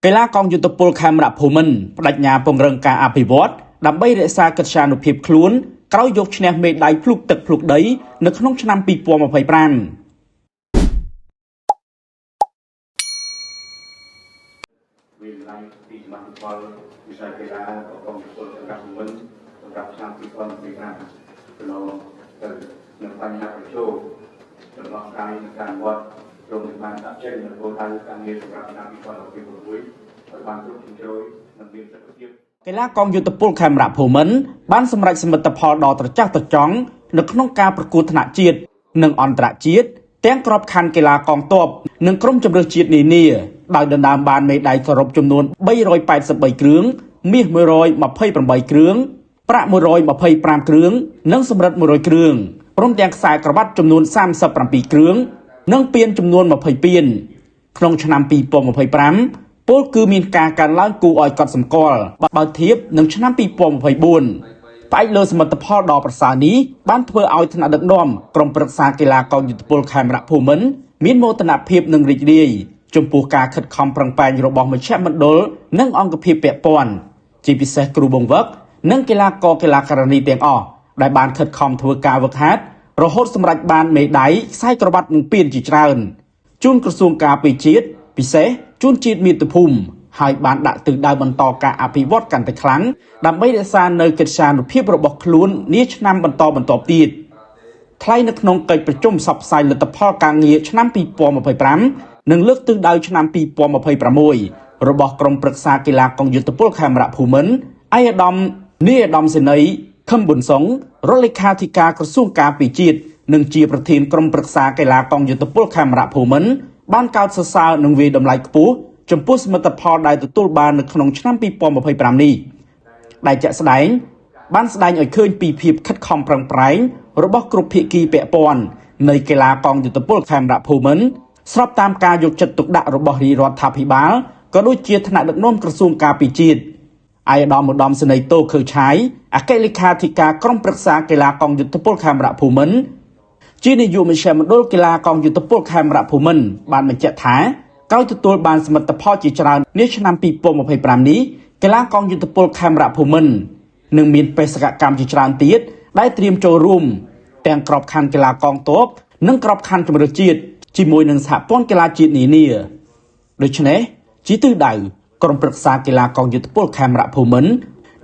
កីឡាកងយុទ្ធពលខេមរៈភូមិន្ទបដិញ្ញាពង្រឹងការអភិវឌ្ឍដើម្បីរក្សាកិត្យានុភាពខ្លួនក្រោយយកឈ្នះមេដាយភ្លុកទឹកភ្លុកដីនៅក្នុងឆ្នាំ2025។ វិល័យពីសមាជិកផលវិស័យកីឡាកងពលសម្រាប់មុនសម្រាប់ឆ្នាំ2025ប្រឡងទៅនឹងបញ្ហាប្រឈមដំណោះស្រាយនឹងការវត្តព្រមទាំងបានដាក់ចេញនូវគោលដៅការងារសម្រាប់ឆ្នាំ2026ឲ្យបានគ្រប់ជ្រុងជ្រោយនិងមានប្រសិទ្ធភាព។ កីឡាកងយុទ្ធពលខេមរៈភូមិន្ទបានសម្រេចសមិទ្ធផលដ៏ត្រចះត្រចង់នៅក្នុងការប្រកួតថ្នាក់ជាតិនិងអន្តរជាតិទាំងក្របខ័ណ្ឌកីឡាកងទ័ពនិងក្រុមជម្រើសជាតិនានាដោយដណ្ដើមបានមេដាយសរុបចំនួន383គ្រឿងមាស128គ្រឿងប្រាក់125គ្រឿងនិងសំរឹទ្ធ100គ្រឿងព្រមទាំងខ្សែក្រវ៉ាត់ចំនួន37គ្រឿងនិងពានចំនួន20ពាន ក្នុងឆ្នាំ2025ពលគឺមានការកើនឡើងគួរឲ្យកត់សម្គាល់បើធៀបនឹងឆ្នាំ2024ផ្អែកលើសមិទ្ធផលដ៏ប្រសើរនេះបានធ្វើឲ្យថ្នាក់ដឹកនាំក្រុមប្រឹក្សាកីឡាកងយុទ្ធពលខេមរៈភូមិន្ទមានមោទនភាពនិងរីករាយចំពោះការខិតខំប្រឹងប្រែងរបស់មជ្ឈមណ្ឌលនិងអង្គភាពពាក់ព័ន្ធជាពិសេសគ្រូបង្វឹកនិងកីឡាករកីឡាការិនីទាំងអស់ដែលបានខិតខំធ្វើការវឹកហាត់រហូតសម្រេចបានមេដាយខ្សែក្រវ៉ាត់និងពានជាច្រើន ជូនក្រសួងការពារជាតិពិសេសជូនជាតិមាតុភូមិហើយបានដាក់ទិសដៅបន្តការអភិវឌ្ឍកាន់តែខ្លាំងដើម្បីរក្សានៅកិត្យានុភាពរបស់ខ្លួននាឆ្នាំបន្តបន្ទាប់ទៀតថ្លែងនៅក្នុងកិច្ចប្រជុំសព្វផ្សាយលទ្ធផលការងារឆ្នាំ2025និងលើកទិសដៅឆ្នាំ2026របស់ក្រុមប្រឹក្សាកីឡាកងយុទ្ធពលខេមរៈភូមិន្ទឯកឧត្តមនាយឧត្តមសេនីយ៍ខឹមប៊ុនសុងរដ្ឋលេខាធិការក្រសួងការពារជាតិនិងជាប្រធានក្រុមប្រឹក្សាកីឡាកងយុទ្ធពលខេមរៈភូមិន្ទបានកោតសរសើរនិងវាយតម្លៃខ្ពស់ចំពោះសមិទ្ធផលដែលទទួលបាននៅក្នុងឆ្នាំ2025នេះដែលជាក់ស្ដែងបានស្ដែងឲ្យឃើញពីភាពខិតខំប្រឹងប្រែងរបស់គ្រប់ភាគីពាក់ព័ន្ធនៃកីឡាកងយុទ្ធពលខេមរៈភូមិន្ទស្របតាមការយកចិត្តទុកដាក់របស់រាជរដ្ឋាភិបាលក៏ដូចជាថ្នាក់ដឹកនាំក្រសួងការពារជាតិឯកឧត្តមឧត្តមសេនីយ៍តូខើឆាយអគ្គលេខាធិការក្រុមប្រឹក្សាកីឡាកងយុទ្ធពលខេមរៈភូមិន្ទ ជានាយកមជ្ឈមណ្ឌលកីឡាកងយុទ្ធពលខេមរៈភូមិន្ទបានបញ្ជាក់ថាក្រោយទទួលបានសមិទ្ធផលជាច្រើននាឆ្នាំ2025នេះកីឡាកងយុទ្ធពលខេមរៈភូមិន្ទនឹងមានបេសកកម្មជាច្រើនទៀតដែលត្រៀមចូលរួមទាំងក្របខ័ណ្ឌកីឡាកងទ័ពនិងក្របខ័ណ្ឌជម្រើសជាតិជាមួយនឹងសហព័ន្ធកីឡាជាតិនានាដូច្នេះជាទិសដៅក្រុមប្រឹក្សាកីឡាកងយុទ្ធពលខេមរៈភូមិន្ទ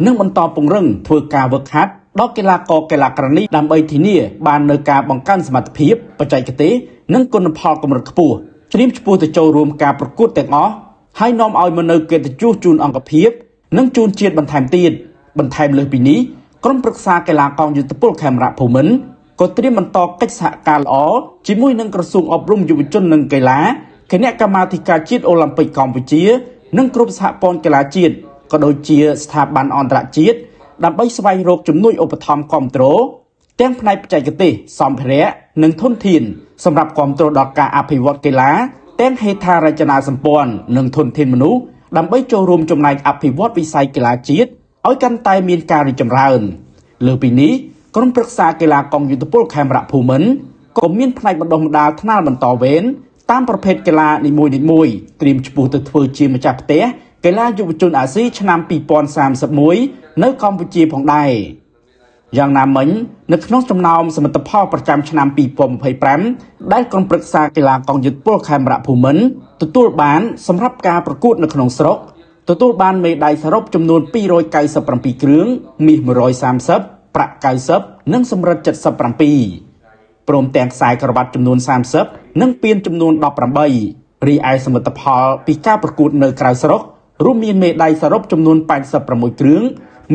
នឹងបន្តពង្រឹងធ្វើការវឹកហាត់ដល់កីឡាករកីឡាករនេះដើម្បីធានាបាននូវការបង្កើនសមត្ថភាពបច្ចេកទេសនិងគុណផលកម្រិតខ្ពស់ត្រៀមឆ្ពោះទៅចូលរួមការប្រកួតទាំងអស់ហើយនាំឲ្យមកនូវកិត្តិយសជូនអង្គភាពនិងជូនជាតិបន្ថែមទៀតបន្ថែមលើសពីនេះក្រុមប្រឹក្សាកីឡាកងយុទ្ធពលខេមរៈភូមិន្ទក៏ត្រៀមបន្តកិច្ចសហការល្អជាមួយនឹងក្រសួងអប់រំយុវជននិងកីឡាគណៈកម្មាធិការជាតិអូឡាំពិកកម្ពុជា និងគ្រប់សហព័ន្ធកីឡាជាតិក៏ដូចជាស្ថាប័នអន្តរជាតិដើម្បីស្វែងរកជំនួយឧបត្ថម្ភគ្រប់គ្រងទាំងផ្នែកបច្ចេកទេសសម្ភារៈនិងធនធានសម្រាប់គ្រប់គ្រងដល់ការអភិវឌ្ឍកីឡាទាំងហេដ្ឋារចនាសម្ព័ន្ធនិងធនធានមនុស្សដើម្បីចូលរួមចំណែកអភិវឌ្ឍវិស័យកីឡាជាតិឲ្យកាន់តែមានការរីកចម្រើនលើសពីនេះក្រុមប្រឹក្សាកីឡាកងយុទ្ធពលខេមរៈភូមិន្ទក៏មានផ្នែកបណ្ដុះបណ្ដាលថ្នាលបន្តវេនតាមប្រភេទកីឡានីមួយៗត្រៀមឆ្ពោះទៅធ្វើជាម្ចាស់ផ្ទះកីឡាយុវជនអាស៊ីឆ្នាំ2031នៅកម្ពុជាផងដែរយ៉ាងណាមិញនៅក្នុងចំណោមសមិទ្ធផលប្រចាំឆ្នាំ2025ដែលក្រុមប្រឹក្សាកីឡាកងយុទ្ធពលខេមរៈភូមិន្ទទទួលបានសម្រាប់ការប្រកួតនៅក្នុងស្រុកទទួលបានមេដាយសរុបចំនួន297គ្រឿងមាស130ប្រាក់90និងសំរឹទ្ធ77ព្រមទាំងខ្សែក្រវ៉ាត់ចំនួន30និងពានចំនួន18រីឯសមិទ្ធផលពីការប្រកួតនៅក្រៅស្រុករួមមានមេដាយសរុបចំនួន86គ្រឿង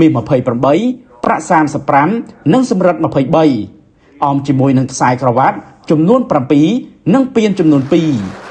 មាស28ប្រាក់35និងសំរឹទ្ធ23អមជាមួយនឹងខ្សែក្រវ៉ាត់ចំនួន7និងពានចំនួន2។